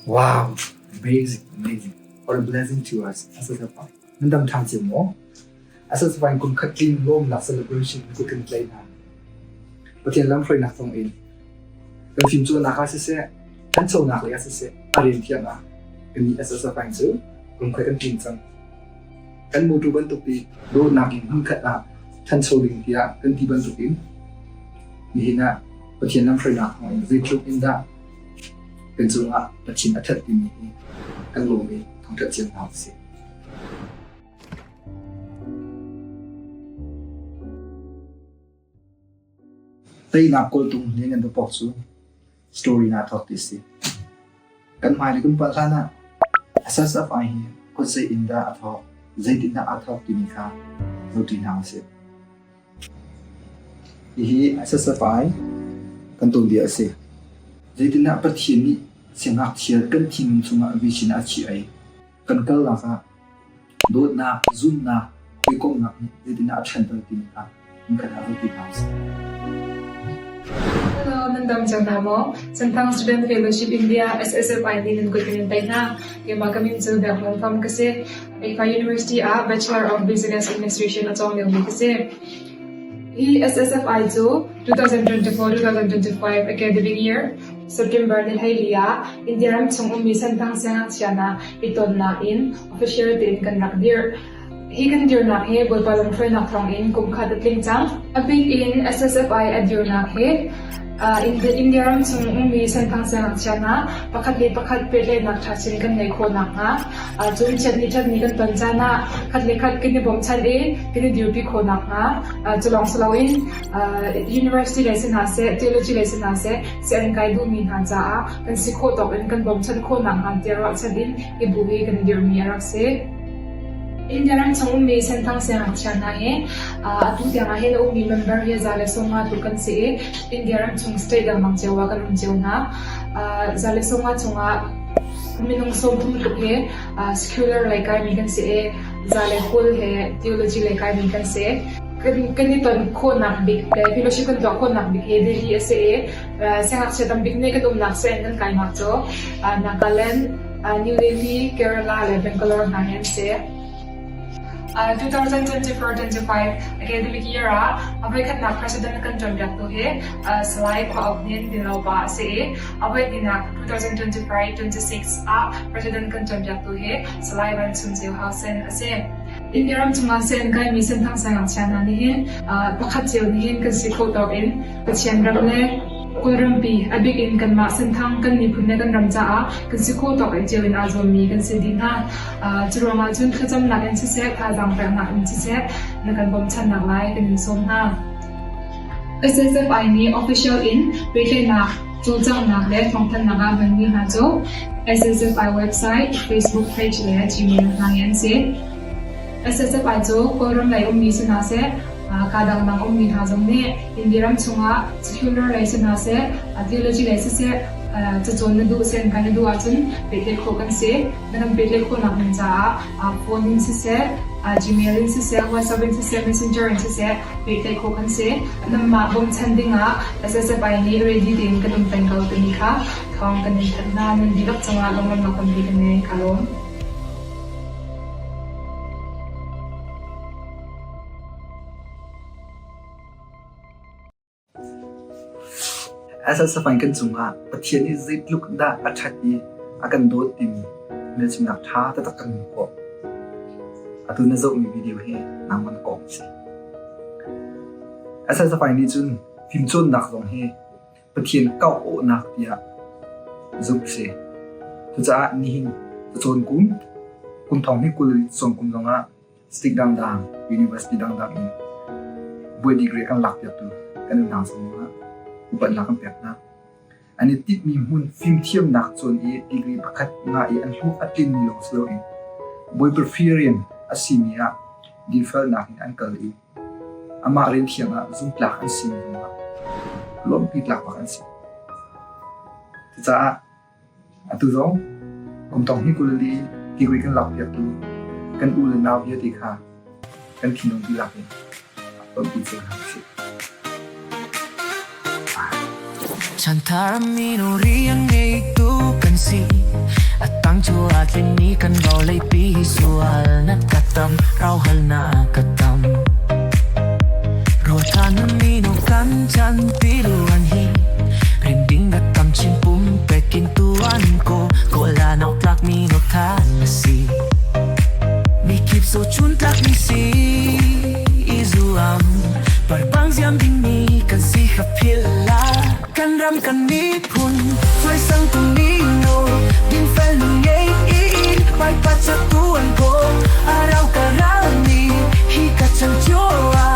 Wow, amazing, amazing. What a blessing to us. SSFI. Nan dam ṭhan cio maw? SSFI kum khat tling lawmnak celebration ku kan tlai hna. Pathian lamhruainak thawng in kan fimcawnnak ah siseh, ṭhanchonak lei ah siseh, a rian thiam ah kannih SSFI cu kum khat kan tling cang. Kan mawṭaw bantuk i dawtnak in hmunkhat ah ṭhancho ding tiah kan ti bantukin nihin ah Pathian lamhruainak thawng in zeitluk in dah kan cungah Pathian a ṭhat timi hi kan lawm i thangṭhat cio hna usih. Teinak kawltung lianngan pawk cu story naa thawk ti a si. Kan hmailei kan palh hlan ah SSFI hi khuazei in dah a thawk, zeitindah aa thawk timi kha zohṭi hna usih. Hihi SSFI kan tuanbia a si. Zeitindah Pathian nih siangngakchia kan thinlung chungah vision a chiah i kan kalnak ah Dawtnak, zumhnak, hawikomhnak nih zeitindah a ṭhanter timi kha hmunkhat ah zohti hna usih. Hello, nan dam cio hna maw? Senthang Student Fellowship India SSFI nih nan kut kan in tlaih hna. Keimah ka min cu Biak Hlawn Fam ka si. Haifa University ah Bachelor of Business Administration a cawng liomi ka si. Hi SSFI cu 2024-2025 academic year September ni 14 ah India ram chung ummi Senthang siangngakchia hna i tonnak in official tein kan rak dirh. Hi kan dirnak hi Bawipa lamhruainak thawngin kum khat a tling cang. A bik in SSFI a dirnak hi India ram chung ummi Senthang siangngakchia hna pakhat le pakhat pehtlaihnak ṭha chin kan ngeih khawh nakhnga cun chiatni ṭhatni kan ton caan ah khat le khat kan i bawmchan i kan i dirpi khawh nakhnga cu lawng si loin university lei si hna seh, theology lei si hna seh, sianginn kai duhmi hna caah kan si khawh tawk in kan bawmchan khawh nakhnga tiah ruahchan in hi bu hi kan dirhmi a rak si. India ram chung ummi Senthang siangngakchia hna hi atu tiang ah hin a ummi member hi 150 tluk kan si i India ram chung state dangdang cio ah kan um cio hna. 150 chungah minung 30 tluk hi secular lei kaimi kan si i 120 he theology lei kaimi kan si. Kan i ton khawhnak bik le fellowship kan tuah khawhnak bik hi Delhi a si i Siangngakchia tambik nih kan umnak sianginn kan kainak cu Nagaland, New Delhi, Kerala le Bangalore hna hi an si. 2024-25 academic year ah a voikhatnak president a kan ṭuanpiaktu hi Salai Khua Auk Hnin Dinlopa a si i a voihnihnak 2025-26 ah president kan ṭuanpiaktu hi Salai Van Chum Ceu Hau Sen a si. India ram chungah sianginn kaimi Senthang siangngakchia hna nih hin pakhat cio nih hin kan si khawh tawk in Pathian ram le Kawlrampi, a bik in kanmah Senthang kan miphun le kan ram caah kan si khawh tawk in cio in aa zuammi kan si dih hna. Cu ruangah cun thlacamnak in siseh, thazaang peknak in siseh na kan bawmchannak lai kan in sawm hna. SSFI nih official in pehtlaihnak, cawlcanghnak le thawngthanhnak ah hmanmi hna cu SSFI website, Facebook page le Gmail hna hi an si. SSFI cu Kawlram lei ummi si hna seh, kaa dangdang ummi hna zong nih India ram chungah secular lei si hna seh, theology lei siseh, cacawn na duh, sianginn na duh ahcun pehtlaih khawh kan si. Na kan pehtlaih khawhnak ding caah phone in siseh, Gmail in siseh, WhatsApp in siseh, Messenger in siseh pehtlaih khawh kan si. Nanmah bawmchan dingah SSFI nih ready tein kan um peng ko timi kha thawng kan in thanh hna. Nan dihlak cungah lunglawmhnak tampi kan ngei. Kaa lawm. SSFI kan cungah Pathian nih zeitluk dah a ṭhat i a kan dawt timi hmelchunhnak ṭha taktak kan hmuh khawh. Atu na zohmi video hi nangmah na kong a si. SSFI nih cun fimcawnnak zong hi Pathian kauh-awhnak tiah zumh a si. Cucaah nihin cacawn kum, kum thong hi 20 cawn kum zongah State dangdang, university dangdang in buai degree kan lakpiaktu kan unau cungah upatnak kan pek hna. An i tinhmi hmun fimthiamnak cawn i degree pakhat ngah i an hlawh a tlinmi lawng si loin Bawipa rian a simi ah dinfelnak in an kal i amah rian thiang ah zumtlak an simi zongah lawmhpi tlak bak an si. Cucaah Atu zong kum thong hnih 24 degree kan lakpiaktu kan u le nau vialte kha kan thinlung dihlak in lawmhpi cio hna usih. Chanthar mino rian ngeitu kan. Kan si. Atang cu aa tlingmi kan vawleipi sualnak ka tam, rauhalnak ka tam. Ruathan mino kan chan piluan hi Rinding a tam chin pumpek in tuan ko ko la nok tlak mi no than na si. Mi kip so chun tlak mi si izuam Parbang ziam ding mi kan si kha phil la. Kan ram kan miphun chuaisang tu mino dinfel nu ngei in mai pa cha tuan ko arau ka ral mi hi ka chan chua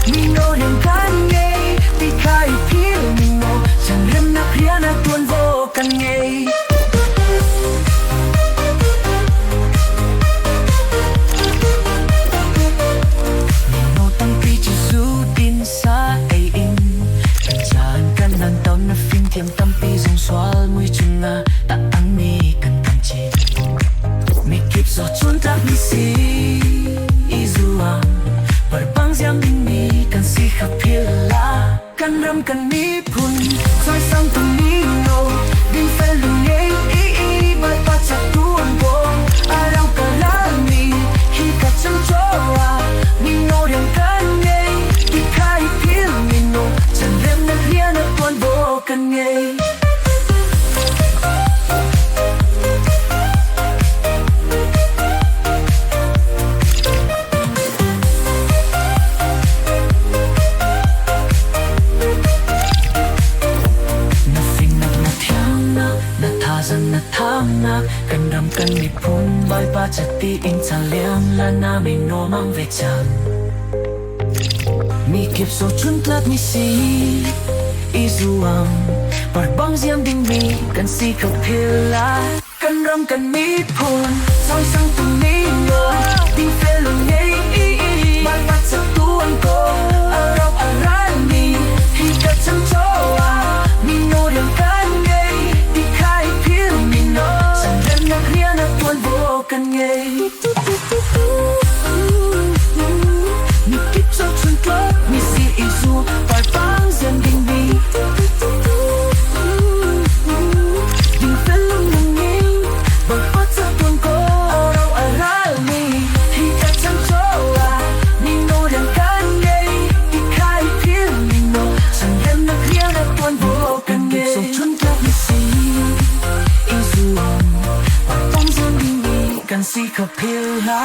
mino rian kan ngei ti khai phil mino chan rem nak rian a tuan vo kan ngei. Mino tampi cu zu din sa ei in kan caan kan nan tawn na fimthiam tampi zong sual mui chungah ta ang mi kan tam chin. Mikip so chun tlak mi si izuam Parbang ziam ding mi kan si kha phil la. Kan ram kan miphun soi sang tu mino din fel lu ngei i i bai pa cha tuan ko arau ka ral mi hi ka chang choa mino rian kan ngei ti khai phil mino chan rem na rian a tuan vo kan ngei. Na fingnak na thiamnak na thazang na thamnak kan ram kan miphun Bawipa chati in chaliam la na mino mang ve cang. Mi kip so chun tlak mi si izuam Parbang ziam ding mi kan si kha phil la. Kan ram kan miphun soi sang tu mino ding fel lu ngei i i Bawipa cha tuan ko arau aral mi hi ka chang choa mino rian kan ngei ti khai phil mino chan rem nak rian a tuan vo kan ngei. Mi kip so chun tlak mi si izu Parbang ziam ding mi ding fel lu ngei Bawipa cha tuan ko arau aral mi hi ka chang choa mino rian kan ngei ti khai phil mino chan rem nak rian a tuan vo kan ngei. So chun tlak mi si izuam Parbang ziam ding mi kan si kha phil la.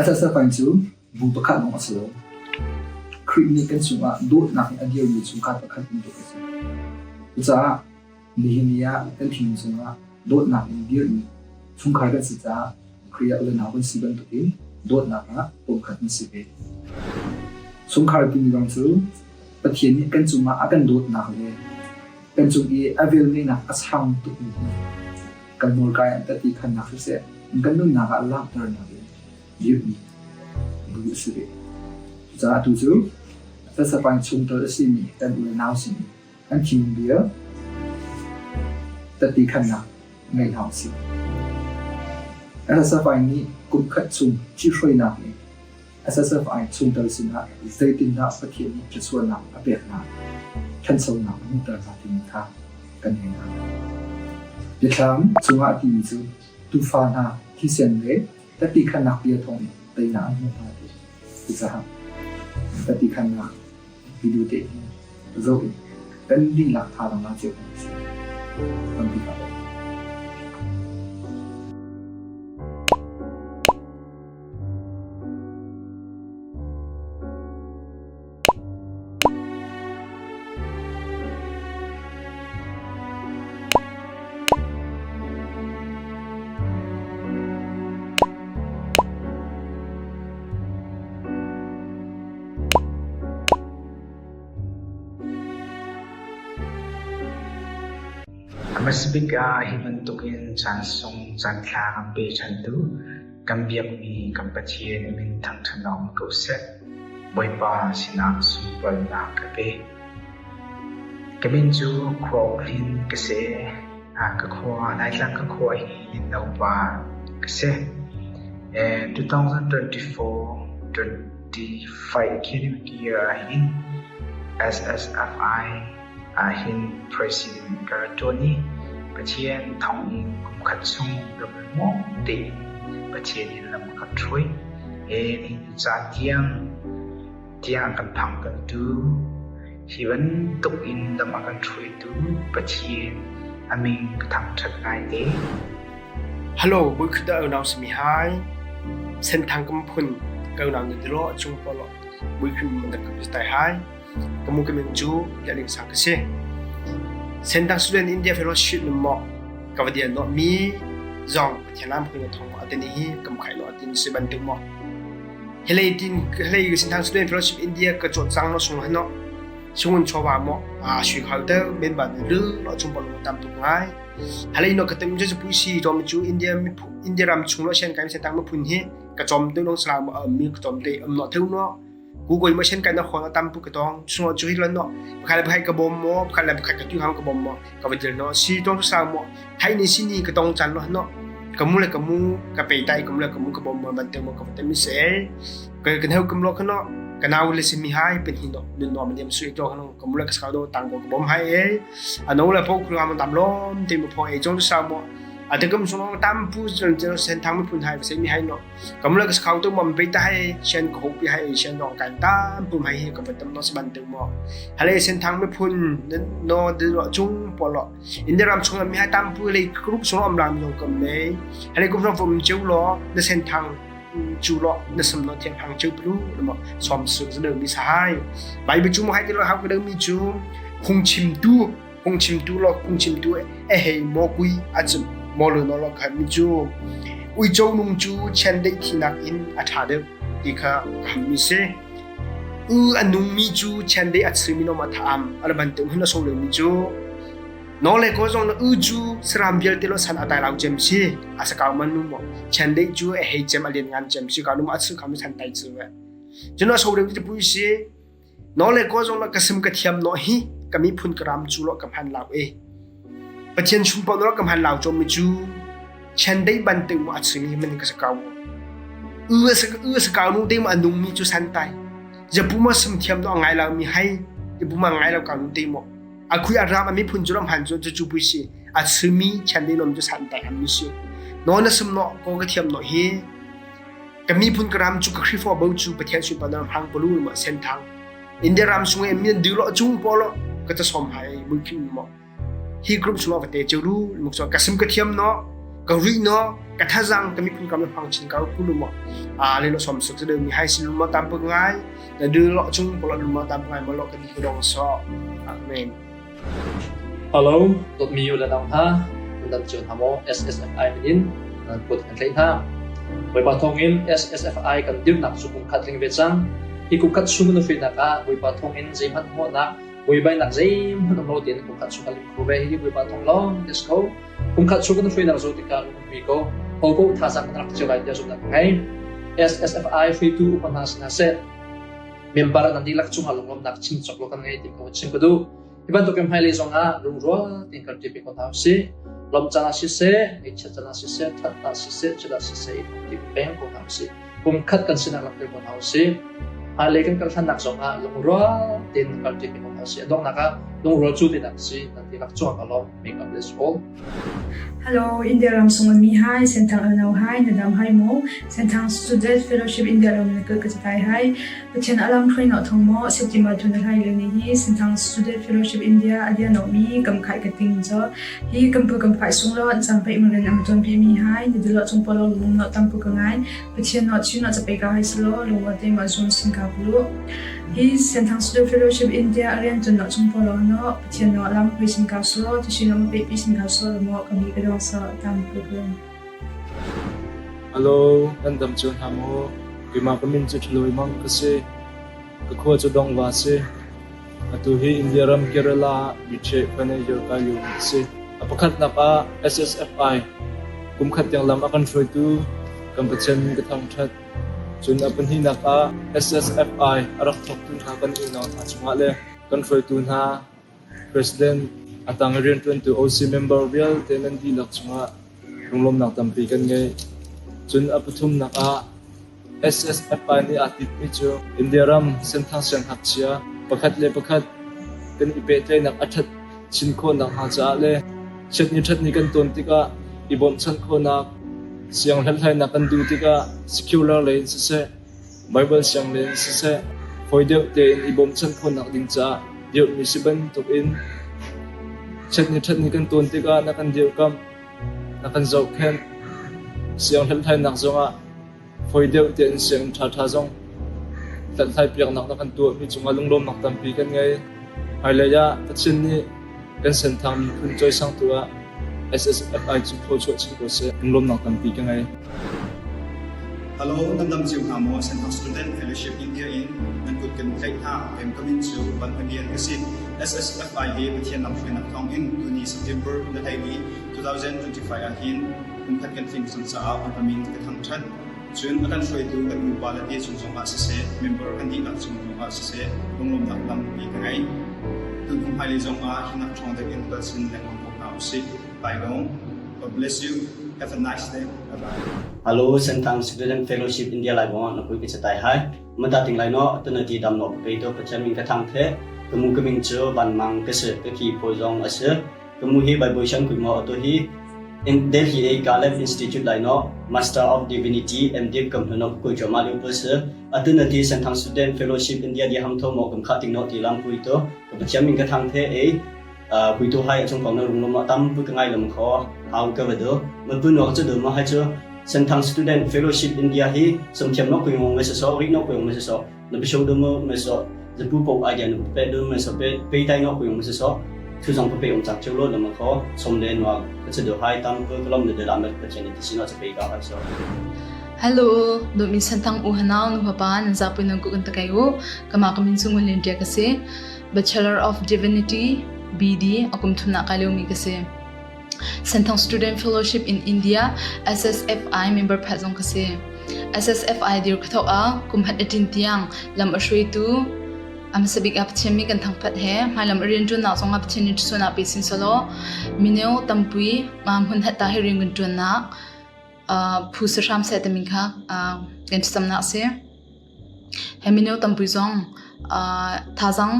SSFI cu bu pakhat lawng a si lo. Khrih nih kan cungah dawtnak in a dirmi chungkhar pakhat bantuk a si. Cucaah nihin ni ah kan thinlung cungah dawtnak in dirmi chungkhar kan si caah Khrih ah u le nau kan si bantukin dawtnak ah pumkhat kan si ve. Chungkhar timi zong cu Pathian nih kan cungah a kan dawtnak le kan cung i a velngeihnak a sang tukmi hi kan hmurka in tati khannak siseh kan nunnak ah langhternak in dirhmi bu a si ve. Cucaah atu cu Fesafan chungtel a simi kan u le nau sin an thinlung bia tati khannak ngei hna usih. SSFI nih kum khat chung ṭhihruainak in SSFI chungtel sinah zeitindah Pathian nih thluachuahnak a pek hna, ṭhanchonak a hmuhter hna timi kha kan ngei hna. Biathlam cungah a timi cu tuufa hna thisen le tati khannak bia thawngin teinak an hmuh hna ti cucaah tati khannak video te hi zoh in kan dihlak thazaang la cio hna usih. Tampi ka lawm. A hmasabik ah hi bantukin caan sung caanthla kan pe ṭhantu kan biakmi kan Pathian a min thangṭhat um ko seh. Bawipa sinah sunparnak ka pe. Ka min cu Khua Uk Hlin ka si. Ka khua, Laitlang ka khua hi Linnopa ka si. 2024 25 academic year ahhin SSFI ahhin President ka rak ṭuan i Pathian thawngin kumkhat chung lamlmuang tein Pathian in lam a kan hruai. Nihin caan tiang tiang kan phangtertu hi bantuk in lam a kan hruaitu Pathian a min ka thangṭhat ngaite. Hello, voikhat dah unau simi hai. Senthang kan phun ka unau na dilo chung polo voikhat man dak ka tai hai. Kamu ka min cu Lialing Sang ka si. Senthang Student India Fellowship mo ka va dial no mi zong Pathian lam phun thong atani hi kam khai lo atin si bantuk mo. Helei tin helei Senthang Student Fellowship India ka chot sang no sung hano sungun chowa mo a sui khau te men ba lu lo chung polo tam tuk ngai. Halei no ka tem ju pui si rom chu India mi India ram chung lo shen kai sentang ma phun hi ka chom tu long sala mo mi ka chom te am no theu no Google mo shen kai na khon tam pu ka tong chung chu hi lon no phai le phai ka bom mo phai le phai ka tu hang ka bom mo ka va dil no si tong sa mo thai ni si ni ka tong chan lo no ka mu le ka mu ka pe tai ka mu le ka mu ka bom mo ban te mo ka va te mi se ka kan heu kam lo khano ka nau le si mi hai pen hi no nun no ma niam sui to khano ka mu le ka sa do tang ko ka bom hai e ano le pho khru ma tam lom te mo pho e chong sa mo ate kam song tam pu chen chen sen thang mi phun hai se mi hai no kam le ka khau tu mom pe ta hai shen ko pi hai shen dong kan tam pu mai hi ka tam no se ban tu mo hale sen thang mi phun no de ro chung po lo India ram chung mi hai tam pu le group song am lam yong kam ne hale group song fum cheu lo na sen thang chu lo na sam no thiang hang cheu plu mo som su zne mi sa hai Bible chu mo hai ti lo ha ko mi chu phung chim tu phungchimtu lo phungchimtu e hei mo kui a chim mo lo no lo kha mi cu uico nung cu chiandeih thinak in a ṭha deuh ti kha ham mi si u a nung mi cu chiandeih a chimi nom a thaam ala bantuk hin a so lo mi cu no le ko zong na u cu saram vialte lo san atai lau cem si a sakau man nu mo chiandeih cu e hei cem a lian ngan cem si ka nu a chu kha mi san tai chu ve cun a so deuh ti pui si No le ko zong la ka sim ka thiam no hi ka miphun ka ram cu lo ka hman lau e. Pathian chumpo no ka hman lau chom mi cu chendei ban te mu a chimi man ka sakau. U sa u sakau nu te mu anung mi cu santai. Japu ma sim thiam no ngai lau mi hai japu ma ngai lau ka nu te mo. A khui a ram a miphun cu ram han cu cu pui si a chimi chendei nom cu santai am mi si. No na sim no ko ka thiam no hi Ka miphun ka ram cu ka Khrihfabu cu Pathian sunparnak hang palu ma senthang. India ram sung e min du lo chung polo ka ta som hai mui khim mo. Hi group chung va te churu muk so ka sim ka thiam no ka ri no ka thazang ka miphun kam hang chin ka kulu mo. A le lo som suk de mi hai sin mo tam pu ngai na du lo chung polo lu mo tam ngai mo lo ka ni ka dong so. Amen. Hello, dawtmi u le nau hna, nan dam cio hna maw? SSFI min in nan kut kan tlaih hna. Bawipa thawngin SSFI kan dirnak cu kum khat tling ve cang. Hi kum khat chung na hruainak ah Bawipa thawngin zeihmanh hmuhnak, buaibainak zeihmanh um lo tein kum khat chung kan lim kho ve. Hihi Bawipa thawng lawng te si ko. Kum khat chung kan hruainak zo tikah lung ko. Ho ko thazaang kan rak cio lai tiah zumhnak ka ngei. SSFI hruaitu upa hna si hna seh, member nan dihlak cungah lunglawmhnak chim cawk lo kan ngei ti ko chim ka duh. Hi bantuk in hmailei zongah lungrual tein kalṭi pe ko hna usih. Lawmh caan ah siseh, ngaihchiat caan ah siseh, ṭhatnak siseh, chiat siseh i thawk peng ko hna usih. Kum khat kan sinak langhter ko hna usih. Hmailei kan kal ṭhannak zongah lungrual tein kalṭi pe ko hna usih. A donghnak ah lungrual cu tinak si nan dihlak cungah ka lawm. May God bless all. Hello, India ram sung mi hai, Senthang Alno hai, Nadam hai mo, Senthang Student Fellowship India ram na ka tai hai. Pathian alam hruai no thong mo, September thun na hlai le ni hi, Senthang Student Fellowship India adia no mi kam khai ka ting cho. Hi kam pu kam phai sung lo an chang pai maren am ton pi mi hai, ni dulo chung polo lung no tam pu ka ngai. Pathian no chu no chape ka hai slo, lungwa te ma zung sin ka pulu. Hi Senthang Student Fellowship India arian tun no chung polo no Pathian no lam hui sin ka slo, ti sin um pe pi sin ka slo mo ka mi ka dong so tam pu ka. Hello, kan dam cio hna maw? Keimah ka min cu Ṭhaloi Mang ka si. Ka khua cu Dongva si. Atu hi India ram Kerala ah Biche manager kai liomi ka si. pakhatnak ah SSFI kum khat tiang lam a kan hruaitu kan Pathian min ka thangṭhat. Cun a pahnihnak ah SSFI a rak thawktu hna kan unau hna cungah le kan hruaitu hna President, a tang i rianṭuantu OC member vialte nan dihlak cungah lunglawmhnak tampi kan ngei. Cun a pathumnak ah SSFI nih aa tinhmi cu India ram Senthang siangngakchia pakhat le pakhat kan i pehtlaihnak a ṭhat chin khawh nakhnga caah le chiatni ṭhatni kan tawn tikah i bawmhchanh khawhnak, siang hlathlainak kan duh tikah secular lei in siseh, Baibal siang lei in siseh, fawi deuh tein i bawmhchanh khawhnak ding caah dirhmi si bantukin chiatni ṭhatni kan tawn tikah na kan dirhkamh. Na kan zohkhenh. Siang hlathlainak zongah fawi deuh tein sianginn ṭhaṭha zong hlathlai piaknak na kan tuahmi cungah lunglawmnak tampi kan ngei. Hmailei ah Pathian nih kan Senthang miphun cawisangtu ah SSFI cu thluachuah chin ko seh. Lunglawmnak tampi ka ngei. Hello, nan dam cio hna maw? Senthang Student Fellowship India in nan kut kan tlaih hna. Kem ka min cu Van Hmalian ka si. SSFI hi Pathian lamhruainak thawngin tuni September na hleili 2025 ah hin kumkhat kan tling cang caah Bawipa min ka thangṭhat. Cun a kan hruaitu kan nupa le te cung zongah siseh, member kan dihlak cung zongah siseh, lunglawmhnak tampi ka ngei. Tun hmailei zongah hinak ṭhawng deuh in kal sin lengmang ko hna usih. Bye long. God bless you. Have a nice day. Bye bye. Hello, Senthang Student Fellowship India Lai Bong na pui ki chatai hai. Mata ting lai no tuna ti dam no pe to Pathian min ka thang the. Kamu ka ming chu van mang ka se ka ki poi zong ase. Kamu hi Bible shan kui mo to hi in Delhi A Caleb Institute lai no Master of Divinity MDiv kam hno kui cho ma liu pu se. Atuna ti Senthang Student Fellowship India di ham tho mo kam kha ting no ti lam pui to. Ka Pathian min ka thang the e puitu hai chung kong na rung lo tam pu ka ngai lam kho how ka va do ma pu no chu do ma hai chu Senthang Student Fellowship India hi somthiam no kui ngong me so ri no kui ngong me so na bisho do mo me so zapu po idea no pe do me so pe pe tai no kui ngong me so thu zong pe om chak cheu lo lam kho som le no ka chu do hai tam pu kolom de la me pa chen ti sino cha pe ka hai so. Hello, do min Senthang u hanau nu hapa nan za pui nan ku kan takai u kama kamin sungun len tia ka se. Bachelor of Divinity BD a kum thumnak kai liomi ka si. Senthang Student Fellowship in India SSFI member phat zong ka si. SSFI dir ka thawk ah kum hat atin tiang lam a hruaitu amasa bik ah Pathian mi kan thangphat he hmailam a rianṭuannak zong ah Pathian nih ṭhasuan pe sin selaw mineu tampui hmun hat ta hi rian kan ṭuannak phu sahram seh timi kha kan thlacamnak a si. Hi mino tampi zong thazaang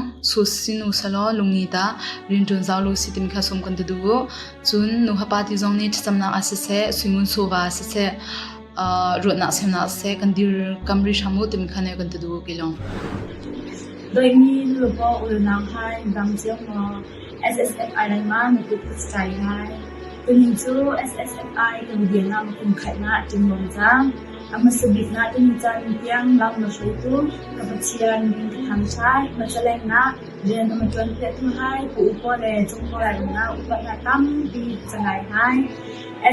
sinu selaw lungi ta rianṭuan zau lo si timi kha sawm kan ti duh. Cun nu hapa ti zong nih thlacamnak ah siseh, suingun sawva ah siseh, ruahnak semnak ah siseh kan dir kam rih hram u timi kha ne kan ti duh ke lawng. Doimi nulepa ulnang hai dang cio maw SSFI lai ma na kut ka cai lai. Tunin cu SSFI kan bian ah kum khat na ṭin lawng cang. A hmasa bik na tuni caan tiang lam na hruaitu ka Pathian min ka thangṭhat. Macalengnak rian a ma ṭuan piahtu hai pu upa le cungpawlai na upa hna tampi cangai hai.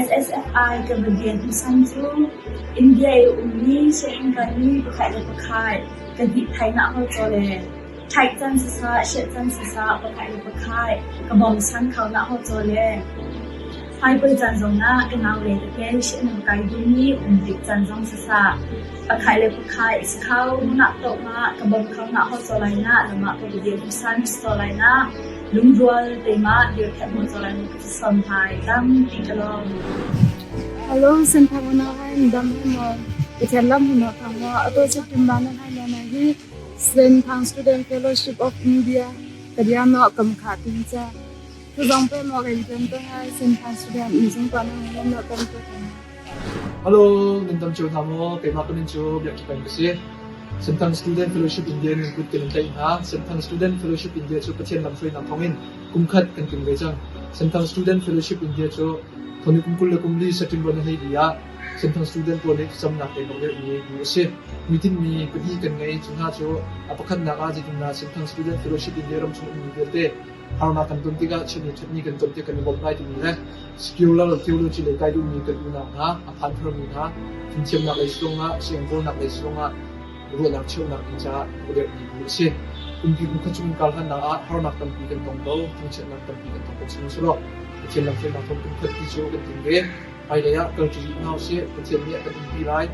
SSFI ka va bian hmasan cu India i ummi sianginn kaimi pakhat le pakhat ka hnih-thainak hol caw le Ṭhaih can siseh, hriah can siseh, pakhat le pakhat ka bawmchan kho nak ho caw le hmaipoi caan zongah ka naule tete hriah nan kai duhmi um tik caan zong siseh, pakhat le pakhat si kho nak tawh ka bawm kho nak ho caw lai na lamah ka va dir hmasan caw lai na lungrual teimah dir khet mo caw lai na ka sawm hai tampi ka lawm. Hello, Senthang unau hai dam hai maw? Pathian lam hun thang maw? Ato September nan hai na hi Senthang Student Fellowship of India kadiano kam kha tin cha tu zong pe mo ren pen te hai Senthang Student in zung pa nang lam lo tam te. Hello, nan dam cio hna maw? Keimah ka min cu Biak Ṭha Peng ka si. Senthang Student Fellowship India nih kut kan in tlaih hna. Senthang Student Fellowship India cu Pathian lamhruainak thawngin kum khat kan tling ve cang. Senthang Student Fellowship India cu thawni kum 24 September ni 14 ah Senthang student pawl nih thlacamnak pek awk deuhmi bu a si. Hmuitinhmi pahnih kan ngei. Cu hna cu a pakhatnak ah zeitindah Senthang Student Fellowship India ram chung ummi vialte harnak kan ton tikah chiatni ṭhatni kan ton tik kan i bawmh lai timi le secular theology lei kai duhmi kan unau hna, a phan tharmi hna, fimthiamnak lei zongah, siangkawlnak lei zongah ruahnak cheuhnak ding caah a deuhmi bu a si. Kumpi kum khat chung kal hlannak ah harnak tampi kan tong ko, thangchiatnak tampi kan tong ko sihmanhsehlaw Pathian lamhruainak thawng kum khat ti cu kan tling ve. Hmailei ah kal ṭi rih hna usih. Pathian nih a kan umpi lai.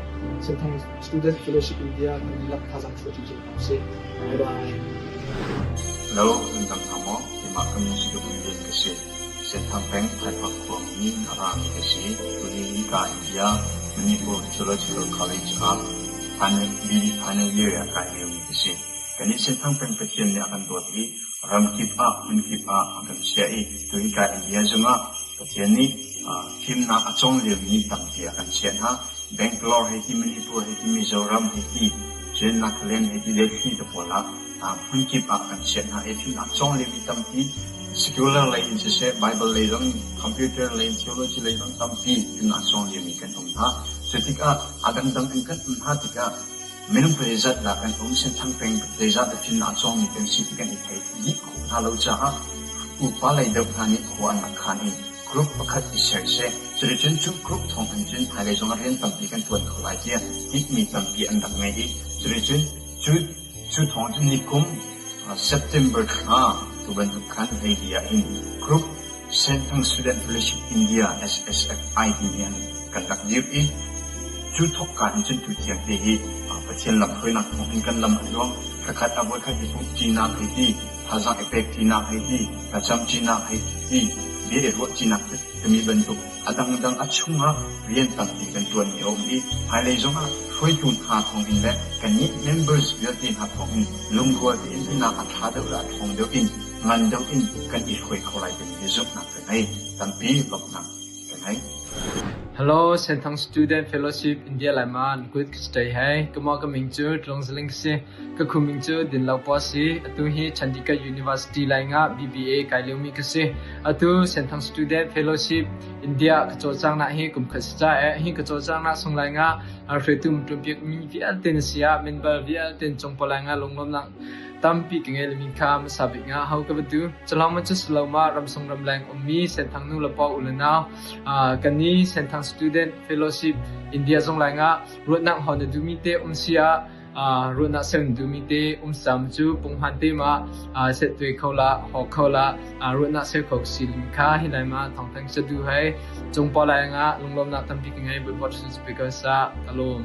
Senthang Student Fellowship India kan dihlak thazaang chuah ṭi cio hna usih. Bye bye. Hello, nan dam hna maw? Keimah ka min Sidup Lian ka si. Senthang peng Phaipha khuami in a rami ka si. Tuni hika India Manipur Theological College ah final, BD final year ah kai liomi ka si. Kannih Senthang peng Pathian nih a kan dawt i ramkip ah hmunkip ah a kan chiah i tuhi ka India zongah Pathian nih fimnak a cawng liomi tampi a kan chiah hna. Bangalore hei ti, Manipur hei ti, Mizoram hei ti, cun Nagaland hei ti, Delhi te pawl ah hmunkip ah kan chiah hna i fimnak cawng liomi tampi secular lei in siseh, Bible lei zong, computer lei in, theology lei zong tampi fimnak cawng liomi kan um hna. Cu tikah a dangdang in kan um hna tikah minung zeizat dah kan um, Senthang peng zeizat dah fimnak cawngmi kan si ti kan i thei dih khawh hna lo caah upa lei deuh hna nih khua an rak khan i group pakhat i ser seh. Cuticun cu group thawng in cun hmailei zongah rian tampi kan ṭuan kho lai tiah tinhmi tampi an rak ngei i cuticun cu cu thawng cun nikum September thla tu bantuk khan hleili ah hin group Senthang Student Fellowship India SSFI timi an kan rak dirh i cu thawkka in cun tutiang te hi Pathian lamhruainak thawng in kan lam a tluang. Thlakhat ah voikhat i pumhṭinak hei ti, thazaang i pekṭinak hei ti, thlacamṭinak hei ti, bia i ruahṭinak timi bantuk a dangdang a chungah rian tampi kan ṭuanmi a um i hmailei zongah hruaitu hna thawngin le kannih members vialte hna thawngin lungrual tein hinak a ṭha deuh le a ṭhawng deuh in ngan deuh in kan i hruai kho lai timi hi zumhnak ka ngei. Tampi lawmhnak ka ngei. Hello, Senthang Student Fellowship India Laiman good stay hai. Kamo ka ming cu Tlungzaling si. Ka khu ming cu Din Lo Po si. Atu hi Chandigarh University lai nga BBA kai lio mi ka si. Atu Senthang Student Fellowship India ka cawlcang na hi kum khat si ca eh hi ka cawlcang na sung lai nga hruaitu tumpiak mi vialte na sia member vialte cung palai nga lunglawm nak Tampi ka ngei limi kha hmasa bik ah ho ka va du. Culawng man cu si lo ma ramsung ramleng ummi Senthang nu le pa u le nau kan i Senthang Student Fellowship India zong lai nga ruahnak hon na duhmi te um si ah ruahnak ser na duhmi te um sam cu punghman te ma set tue kho la ho kho la ruahnak ser kho si limi kha hi lai ma thawngthang sa du hei cung pa lai nga lunglawmnak tampi ka ngei but speaker sa kalom.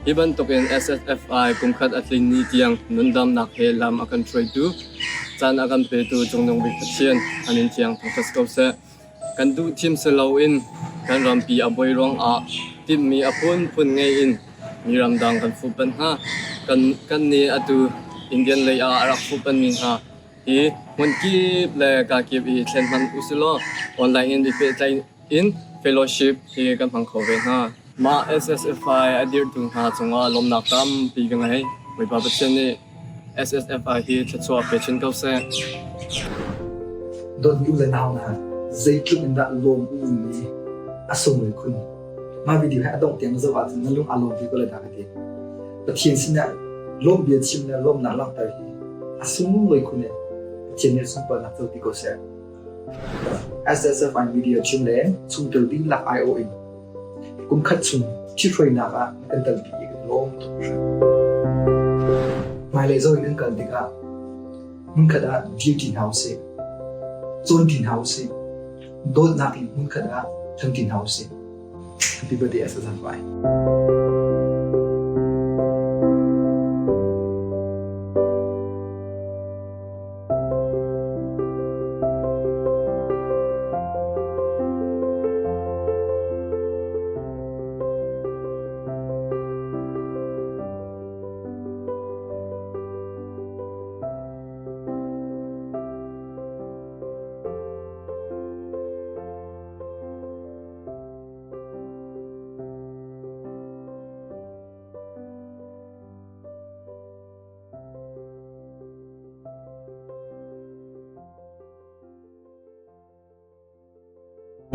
Hi bantukin SSFI kumkhat a tlin ni tiang nundamnak he lam a kan hruaitu, caan a kan petu Cungnung Bik Pathian a min thiang thangṭhat ko seh. Kan duh thim si loin kan rampi a buai ruangah timhmi a phunphun ngei in mi ramdang kan fuhpanh hna. Kan, kan nih atu Indian lei ah a rak fuhpanhmi hna hi hmunkip le kakip i thlen hmanh usilaw online in i pehtlaih in fellowship hi kan hmang kho ve hna. Mah SSFI a dirhtu hna cungah lawmnak tampi ka ngei. Bawipa Pathian nih SSFI hi thluachuah pe chin ko seh. Dawtmi u le nau hna, zeitluk in dah lawm u mi a sunglawi khun. Mah video hi a dongh tiang na zoh ahcun na lung aa lawm ve ko lai dah ka ti. Pathian sinah lawm bia chim le lawmnak langhter hi a sunglawi khun i Pathian nih sunparnak co ti ko seh. SSFI Media chung le chungtel dihlak aiawh in kumkhat chung ṭhithruainak ah na kan telpi i kan lawm tuk hringhran. Hmailei zoh in kan kal tikah hmunkhat ah dirṭi hna usih, cawnṭi hna usih, dawtnak in hmunkhat ah ṭhangṭi hna usih. Happy birthday SSFI.